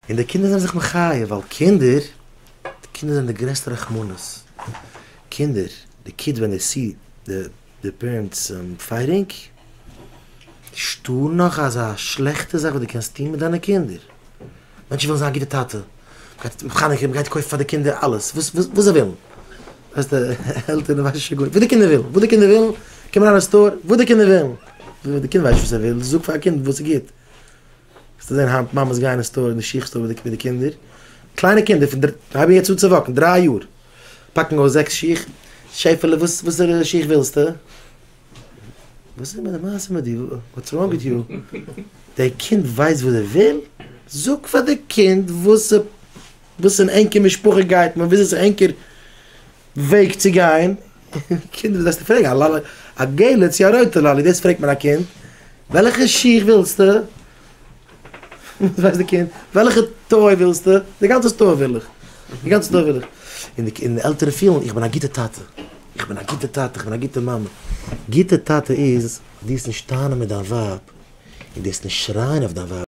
און די קינדער זענען זיך מחיה, ווייל קינדער, די קינדער זענען די גרעסטע רחמנות. קינדער, די kids when they see the parents fighting, נישטא נאך אזא שלעכטע זאך וואס דו קענסט טון מיט דיינע קינדער. מענטשן ווילן זיין א גוטע טאטע, מ'גייט חנוכה, מ'גייט קויפן פאר די קינדער אלעס וואס וואס זיי ווילן. ווייסט די עלטערן ווייסן שוין גארנישט וואס די קינדער ווילן, וואס די קינדער ווילן, קום אריין אין store, וואס די קינדער ווילן. די קינד ווייסט נישט וואס ער וויל, זאג פאר א קינד וואס איז גוט. וועסטו זען היינט מאמעס גייען אין store, אין די שיך store מיט די קינדער, קליינע קינדער פון הייבן יעצט אן צו walk ן, דריי יאר, פאקן אויס זעקס שיך, שעפעלע וואס וואסערע שיך ווילסטו? וואס איז מיט די מעשה מיט דיר? What's wrong with you? דער קינד ווייסט וואס ער וויל? זאג פאר די קינד וואס וואס אין ענקער משפחה גייט מען, וויאזוי איז ענקער וועג צו גיין, קינד וואס דארפסטו פרעגן, א לאלי, א געלע צו א רויטע לאלי, דאס פרעגט מען א קינד, וועלכע שיך ווילסטו? וואס ווייסט די קינד? וועלכע toy ווילסטו? די גאנצע store וויל איך, די גאנצע store וויל איך, און די עלטערן פילן איך בין א גוטע טאטע, איך בין א גוטע טאטע, איך בין א גוטע מאמע, גוטע טאטע איז, דו וועסט נישט טענה'ן מיט דיין ווייב, און דו וועסט נישט שרייען אויף דיין ווייב.